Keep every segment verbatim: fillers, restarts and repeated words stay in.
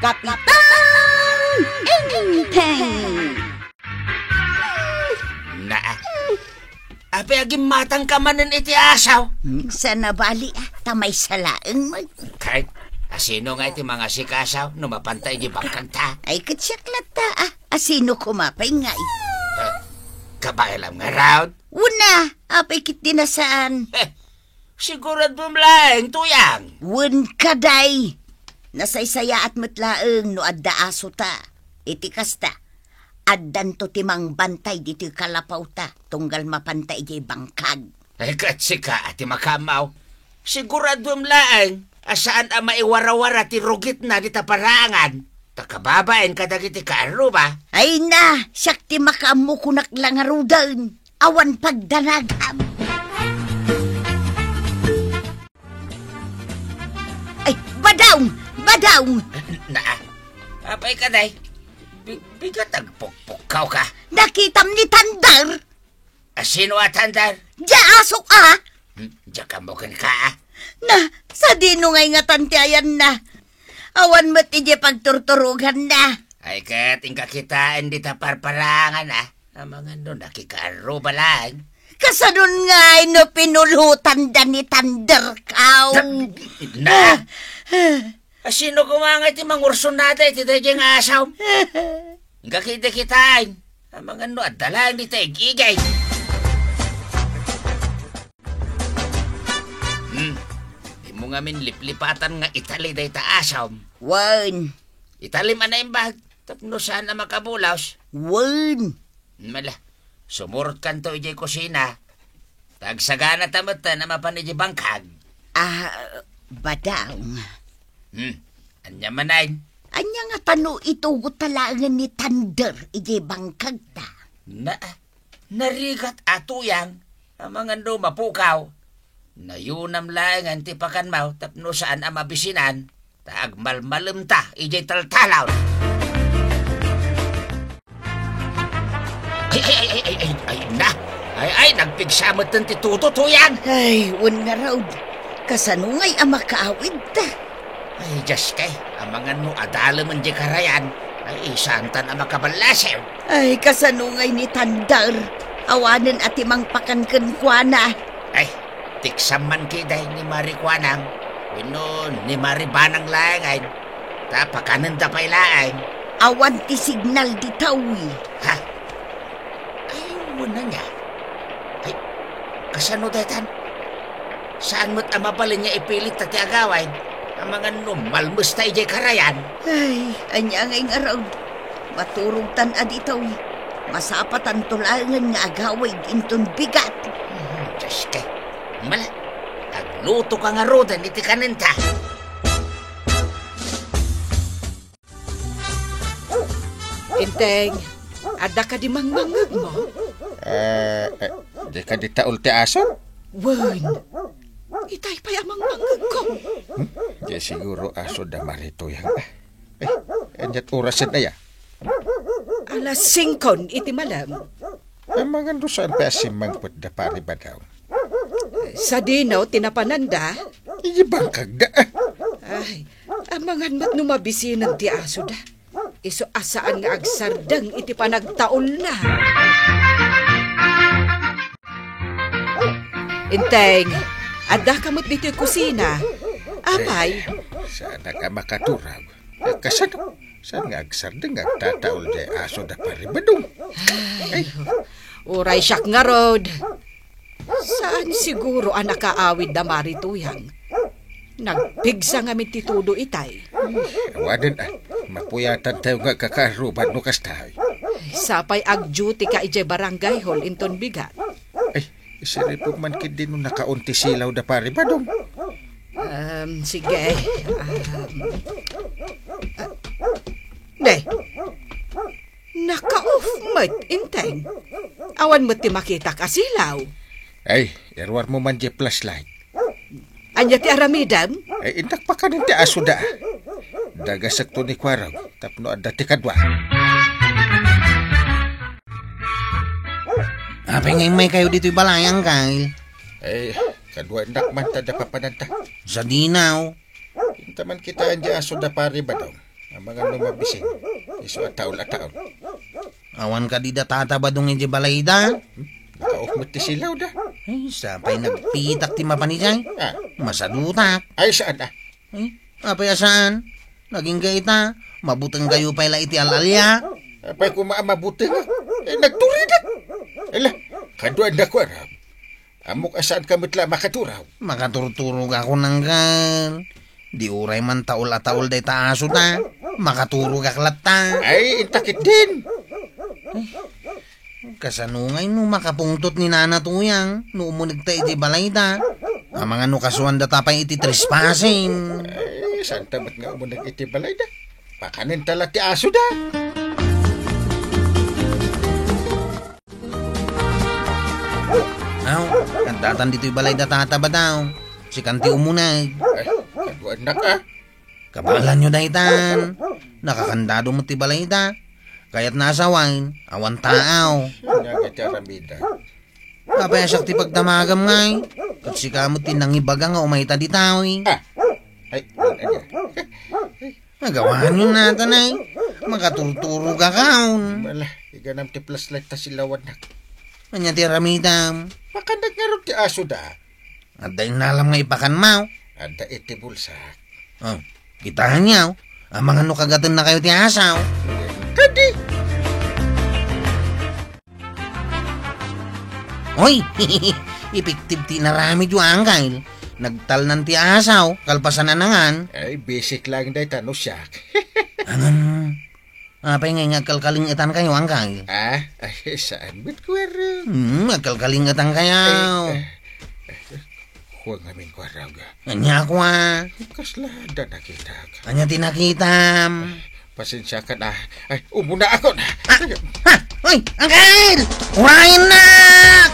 Kapitan Enteng! Na, apay agimmatangka manen iti asaw? Hmm, saan a bali, ah, ta maysa laeng met. Kay, asino nga iti mangasikasaw no mapanta iti bangkagta? Ay, ket siak latta, ah. Asino koma pay ngay? Ah, kabaelam ngarud? Una, apay ket di na saan? Eh, siguraduem laeng, Tuyang. Wen, kaday. Nasaysayaat met laeng no adda asota. Iti kasta, addanto ti mangbantay ditoy kalapawta tunggal mapanta idiay bangkag. Ay, ket sika a ti makaammo. Siguraduem laeng a saan a maiwarawara ti rugitna dita paraangan. Ta kababain kadagiti kaarruba. Ay na, siak ti makaammo kunak la ngaruden. Awan pagdanagam. Ay, Badong! Badong! Na, apay kaday? Bi-, bigat agpukpukkawka. Nakitam ni Thunder? Asino a Thunder? Dia asok a! Hmm, dia kammo kenka, ah. Na, sadino ngay ngatan ti ayanna? Awan met idiay pagturturoganna. Ay, ket inka kitaen dita parparangan, ah. Amangan no nakikaarruba laeng. Kasanon ngay no pinulotanda ni Thunder, kaw? Na, na. Ah. Asino koma nga ti mangursonada iti daydiay nga asom? Inka kitaen. Amangan no adda laeng dita ig-igay. Hmm. Dimo ngamin liplipatan nga itali dayta asom. Wen. Italim a naimbag tapno saan a makabulos. Wen. Mala, sumurotkanto idiay kusina. Ta agsaganata metten a mapan idiay bangkag. Ah, Badong. Hmm, ania manen? Ania ngata no itugotta laengen ni Thunder idiay bangkagta? Na, narigat a Tuyang, amangan no mapukaw. Nayunam laengen ti pakanmo tapno saan a mabisinan. Ta agmalmalemta idiay taltalon. Ay, ay, ay, ay, ay, ay, ay, na. Ay, ay, nagpigsa metten ti tudo, Tuyang. Ay, wen ngarud. Kasano ngay a makaawidta? Ay, Dios kay, amangan no adalemen diay karayan. Ay, saantan a makaballasew. Ay, kasano ngay ni Thunder? Awanen a ti mangpakan kenkuana. Ay, tiksam man kadi ni Mari Kuanang wenno ni Mari Banang laengen, ta pakanenda pay laeng. Awan ti signal ditoy. Ha? Ay, wen ania. Ay, kasano daytan? Saan met a mabalin nga ipilitta ti agawid? Amangan no malmesta idiay karayan. Ay, ania ngay ngarud? Maturogtan a ditoy. Masapatanto laengen nga agawid inton bigat. Hmm, Dios kay. Mala, aglutoka ngaruden iti kanenta. Enteng, adda kadi mangmangngegmo? Eh, eh, di kadi taul ti aso? Wen, itay pay a mangmangngegko. Hmm? Di siguro aso da Mari Tuyang, ah. Eh, aniat orasen aya? Alas singko iti malem. Amangan no saan pay a simmangpet da Pari Badong? Sadino ti napananda? Idiay bangkagda. Ay, amangan met no mabisinen ti asoda. Isu a saan nga agsardeng iti panagtaulna. Enteng, addaka met ditoy kusina. Apay? Eh, saanak a makaturog. Eh, kasano? Saan nga agsardeng nga agtataul diay aso da Pari Badong? Ay, uray siak ngarud. Saan siguro a nakaawid da Mari Tuyang? Nagpigsa ngamin ti tudo itay. Awanen, ah. Mapuyatantayo nga agkakaarruba no kasta. Sapay agduty ka idiay barangay hall inton bigat. Ay, isiripog man ketdi no nakaon ti silaw da Pari Badong. Um, sige. Um, ah, ne. Naka-off met, Enteng. Awan met ti makitak a silaw. Ay, iruarmo man diay flashlight. Ania ti aramidem? Ay, innak pakanen ti asoda. Dagasekto ni Kuarog tapno adda ti kadua. Apay nga immaykayo ditoy balay, Angkal? Ay, kadua innak man ta adda papananta. Sadino? Inta man kitaen diay aso da Pari Badong. Amangan no mabising. Isu a taol a taol. Awan kadi da Tata Badong idiay balayda? Hmm? Nakaok met ti silawda. Ay, sapay nagpitak ti mapan idiay. Ah. Masadutak. Ay, saan, ah? Ay, apay a saan? Nagingga ita, mabutengkayo pay la iti al-alia. Apay koma a mabuteng? Eh, nagturidak. Ala, kaduan da ko, aram. Ammok a saanka met la makaturaw. Makaturturogakon, angkel. Di uray man taol a taol dayta asuda. Makaturogak latta. Ay, inta ketdin. Kasano ngay no makapungtot ni Nana Tuyang no umunegta idiay balayda? Amangan no kasuandata pay iti trespassing. Ay, saanta met nga umuneg iti balayda? Pakanenta la ti asuda. Aw, kaddatan ditoy balayda Tata Badong. Sikan ti umuneg. Ay, kaduannak, ah. Kabaelanyo daytan. Nakakandado met ti balayda. Kayatna a sawen, awan taaw. Ania nga ti aramidek? Apay a siak ti pagdamagam ngay? Ket sika met ti nangibaga nga umayta ditoy. Ah. Ay, ania? Agawanyo natan ay. Makaturturogakon. Ala, iganam ti flashlight ta silawannak. Ania ti aramidem? Pakannak ngarud ti asuda. Adda innalam nga ipakanmo? Adda iti bulsak. Oh, kitaenyo. Amangan no kagatennakayo ti asaw. Kadi! Oy, epektibo ti inaramidyo, angkel. Nagtalnan ti asaw, kalpasan a nangan. Ay, bisik laeng dayta no siak. Angan, apay ngay nga agkalkaling-etankayo, angkel? Ah, ay, saan met, Kuwarog? Hmm, agkalkaling-etankayo. Ay, eh, eh, kua ngamin, Kuwarog. Ania kua? Kasla adda nakitak. Ania ti nakitam? Pasensiakan, ah. Ay, umunaakon. Ah, ha! Uy, angkel! Urayennak!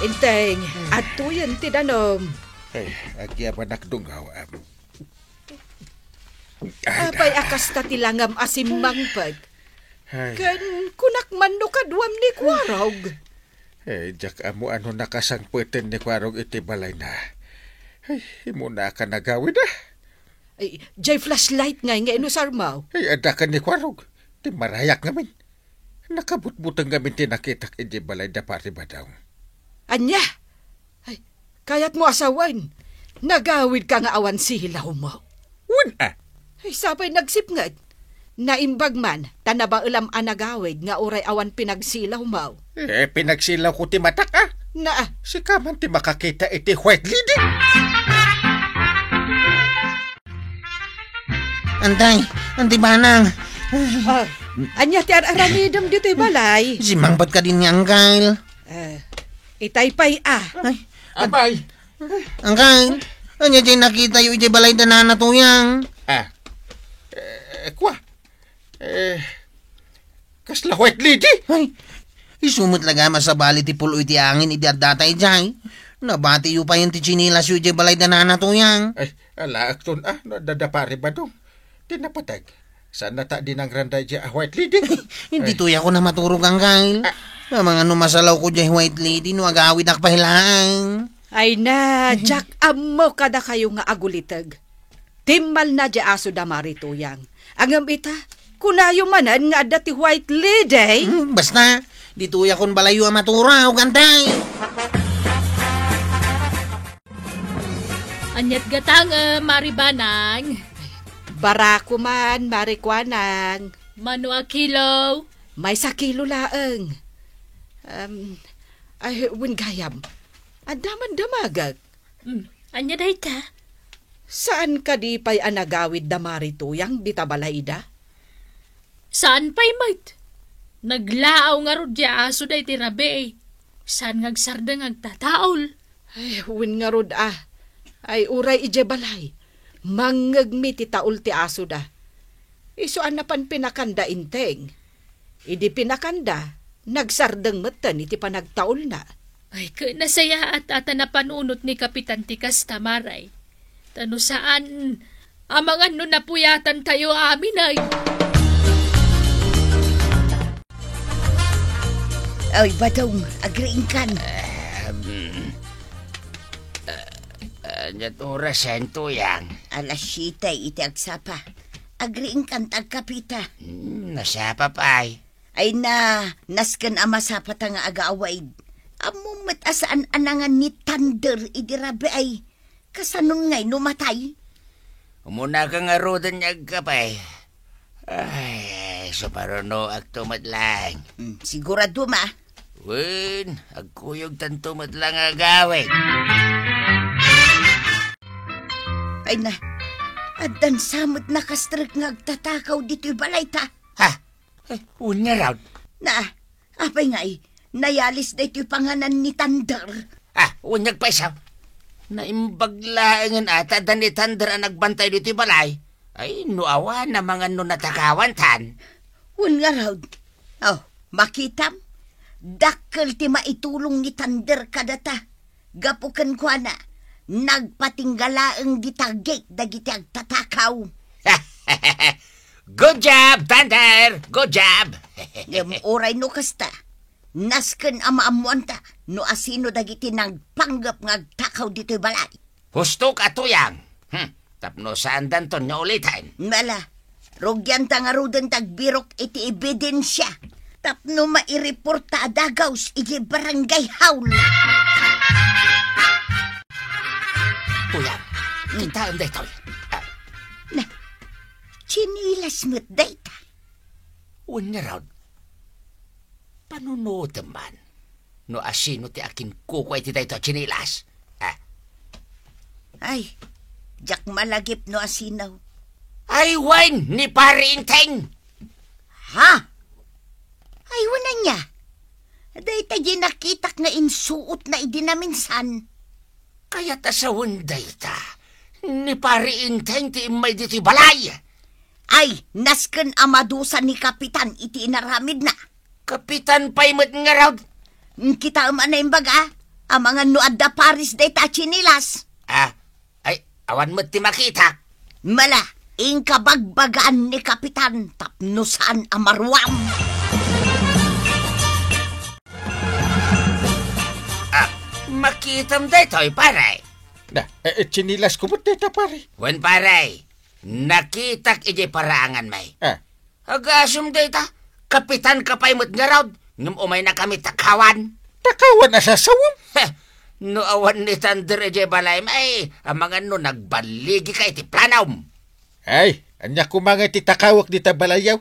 Enteng, hmm, adtoyen ti danum. Ay, agyabanak dungaw, am. Ay, apay a kasta ti langam a simmangpet? Ay. Ken kunak man no kaduam ni Kuwarog. Eh, diak ammo no nakasangpeten ni Kuwarog iti balayna. Ay, immunak a nagawid, ah. Ay, diay flashlight ngay nga inusarmo? Ay, adda ken ni Kuwarog. Ti marayak ngamin. Nakabutbuteng ngamin ti nakitak idiay balay da Pari Badong. Ania? Ay, kayatmo a sawen, nagawidka nga awan silawmo. Wen a. Ay, sapay nagsipnget. Naimbag man, ta nabaelam a nagawid nga uray awan pinagsilawmo. Eh, pinagsilawko ti matak, ah. Na, ah. Sika man ti makakita iti white lady. Antay, Anti Banang. Ah, ania ti ar-aramidem ditoy balay? Simmangpet kadi ni Angkel. Eh, itay pay, ah. Ay, apay. Angkel, ania ti nakitayo iti balay da Nana Tuyang? Ah, eh, kua. Eh, kasla white lady? Ay, isu met la nga masabali ti pulo iti angin idi addata idiay. Nabatiyo payen ti tsinelasyo idiay balay da Nana Tuyang. Ay, alaekton, ah, no adda da Pari Badong. Ti napateg. Saan nata di nangranda idiay a white lady? Ay. Ditoyakon a maturog, Angkel. Ah. Amangan no masalawko diay white lady no agawidak pay laeng. Ay na, diak ammo kadakayo nga aguliteg. Timmalna diay aso da Mari Tuyang. Ngem ita, kunayo manen nga adda ti white lady. Hmm, basta, ditoyakon balayyo a maturog, Antay. Aniat gatangem, Mari Banang? Barako man, Mari Kuanang. Mano a kilo? Maysa kilo laeng. Em, ay, wen gayam. Adda man damagek. Hmm, ania dayta? Saan kadi pay a nagawid da Mari Tuyang dita balayda? Saan pay met? Naglaaw ngarud diay asoda iti rabii. Saan nga agsardeng agtataol? Ay, wen ngarud a. Ay, uray idiay balay. Mangngegmi ti taol ti asoda. Isu a napan pinakanda inteng. Idi pinakanda, nagsardeng metten iti panagtaolna. Ay, ket nasayaat a ta napanunot ni Kapitan ti kasta, Mari. Ta no saan, amangan no napuyatantayo amin ay. Ay, Badong, agriingkan. Em, eh, Ania ti orasen, Tuyang? Alas siete iti agsapa. Agriingkan ta agkapita. Hmm, nasapa pay. Ay na, nasken a masapata nga agawid. Ammom met a saan a nangan ni Thunder idi rabii. Kasanon ngay no matay? Umunaka ngaruden nga agkape. Ay, suparunoakto met laeng. Hmm, sigurado ma? Wen, agkuyogtanto met laeng nga agawid. Ay na, addan sa met nakastrek nga agtatakaw ditoy balayta. Ha? Eh, wen ngarud? Na, apay ngay, nayalis daytoy panganan ni Thunder? Ah, wen nagpaisaw. Naimbag laengen a ta adda ni Thunder a nagbantay ditoy balay. Ay, no awan, amangan no natakawantan. Wen ngarud? Oh, makitam? Dakkel ti maitulong ni Thunder kadata. Gapu kenkuana, nagpatingga laeng dita gate dagiti agtatakaw. Good job, Thunder! Good job! Ngem uray no kasta, nasken a maammoanta no asino dagiti nagpanggep nga agtakaw ditoy balay. Hustok a Tuyang. Hmm. Tapno saandanton nga uliten. Mala, rugianta ngaruden ti agbirok iti ebidensia tapno maireporta a dagaws iti barangay hall. Tuyang, kitaem daytoy. Ah. Na, tsinilas met dayta. Wen ngarud, panunotem man no asino ti akinkukua iti daytoy a tsinilas. Ah. Ay, diak malagip no asino. Ay, wen, ni Pari Enteng! Ha? Ay, wen ania? Dayta diay nakitak nga insuotna idi naminsan. Kayat a sawen dayta, ni Pari Enteng ti immay ditoy balay. Ay, nasken a madusa ni Kapitan iti inaramidna. Kapitan pay met ngarud. Kitaem a naimbag a, amangan no adda pares dayta a tsinilas. Ah, ay, awan met ti makitak. Mala, inka bagbagaan ni Kapitan tapno saan a maruam. Ah, makitam daytoy, pare. Na, eh, eh, tsinilas ko met dayta, pare. Wen, pare, nakitak idiay paraangan, may. Ah. Agasem dayta, kapitan ka pay met ngarud, ngem umay nakami takawan. Takawan a sasawem? Heh, no awan ni Thunder idiay balay, may, amangan no nagbaligi ka iti planom. Ay, ania koma nga iti takawek dita balayaw?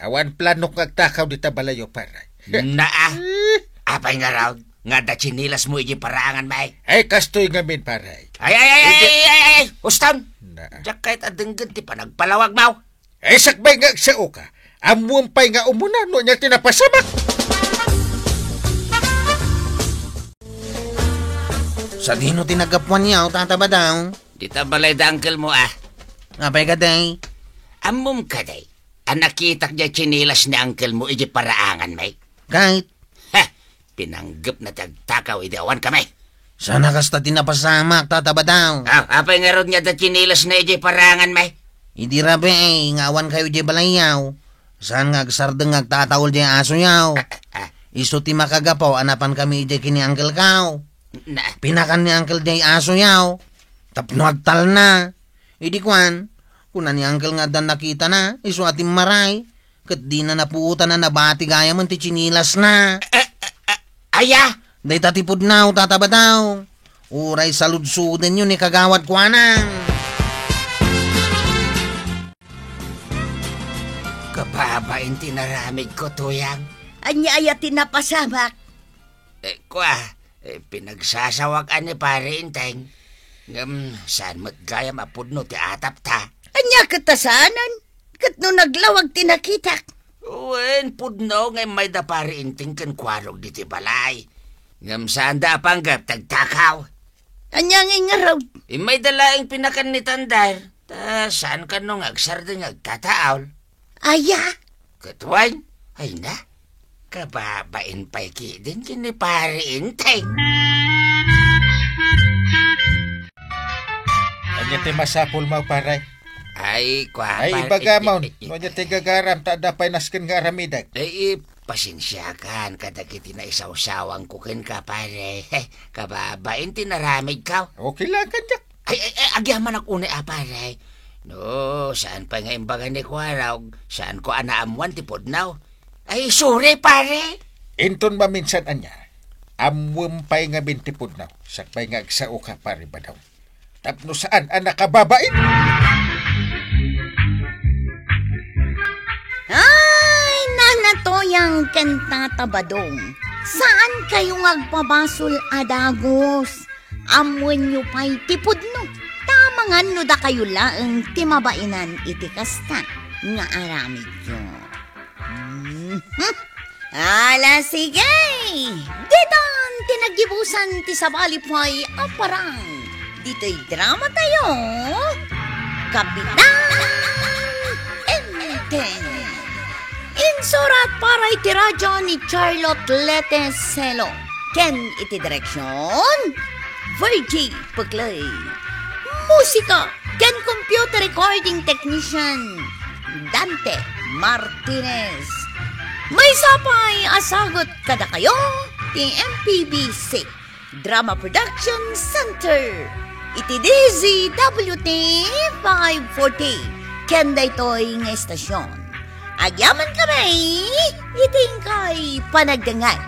Awan planok nga agtakaw dita balayaw, pare. Naa. Eh. Apay ngarud, nga adda tsinilas mo iti paraangan, may? Ay, kastoy ngamin, pare. Ay, ay, ay, ay, Iti- ay, ay, ay, uston! Naa. Diak kayat a denggen ti panagpalawag mo. Ay, sakbay nga agsaoka. Ammom pay nga umuna no ania ti napasamak. Sadino ti naggapuanyo, Tata Badaw? Dita balay da uncle mo, ah. Apay kadi? Ammom kadi, a nakitak diay tsinilas ni uncle mo iti paraangan, may? Kayat. Ha! Pinanggepna ti agtakaw idi awan kami. Saan a kasta ti napasamak, Tata Badaw? Ah, apay ngarud nga adda tsinilasna idiay paraangan, may? Idi rabii nga awan kayo idiay balayyo, saan nga agsardeng nga agtataol diay asoyo? Ah, ah, ah. Isu ti makagapu a napan kami idiay ken ni uncle ko. Na- Pinakan ni uncle diay asoyo tapno agtalna. Idi kuan, kuna ni uncle nga addan nakitana, isu a timmaray, ket dina napuotan a nabati gayamen ti tsinilasna. Eh, eh, eh, aya? Dayta ti pudno, Tata Badaw. Uray saludsodenyo ni Kagawad kuana. Kababain ti naramidko, Tuyang. Ania aya ti napasamak? Eh, kua, eh, pinagsasawak a ni Pare Enteng. Ngem, saan met gayam a pudno ti atapta? Ania ket a saanen? Ket no naglawag ti nakitak? Wen, pudno nga immay da Pare Enteng ken Kuarog ditoy balay. Ngem, saanda a panggep ti agtakaw. Ania ngay ngarud? Immayda laeng pinakan ni Thunder. Ta saan kano nga agsardeng nga agtataol? Aya? Ket wen, ay na, kababain pay ketdin ken ni Pare Enteng. Ania ti masapulmo, pare? Ay, kua, Ay, pare, ibagam, eh, eh, eh, no ania ti gagaram ta adda pay nasken nga aramidek. Eh, eh, pasensiakan kadagiti naisawsawangko kenka, pare. Kababain ti naramidko. Okay lang, kadiak. Ay, ay, ay, agyamanak unay a, pare. No, saan pay nga imbaga ni Kuarog, saan ko a naammuan ti pudno. Ay, sorry, pare. Inton maminsan ania, ammuem pay ngamin ti pudno, sakbay nga agsaoka, pare Badong. Tapno saan a nakababain. Ay, Nana Toyang ken Tata Badong, saan kayo nga agpabasol a dagus? Ammuenyo pay ti pudno, ta amangan no dakayo laeng ti mabainan iti kasta nga aramidyo. Mhm. Ala, sige! Ditan ti naggibusan ti sabali pay a parang ditoy drama tayo, Kapitan Enten. Insurat para iti radyo ni Charlotte Lete Celo, ken iti direksyon, Virgie Puclay. Musika ken computer recording technician, Dante Martinez. Maysa pay a sagut kadakayo ti M P B C Drama Production Center iti D Z W T five forty, ken daytoy nga estasyon. Agyaman kami iti inkay panagdengngeg.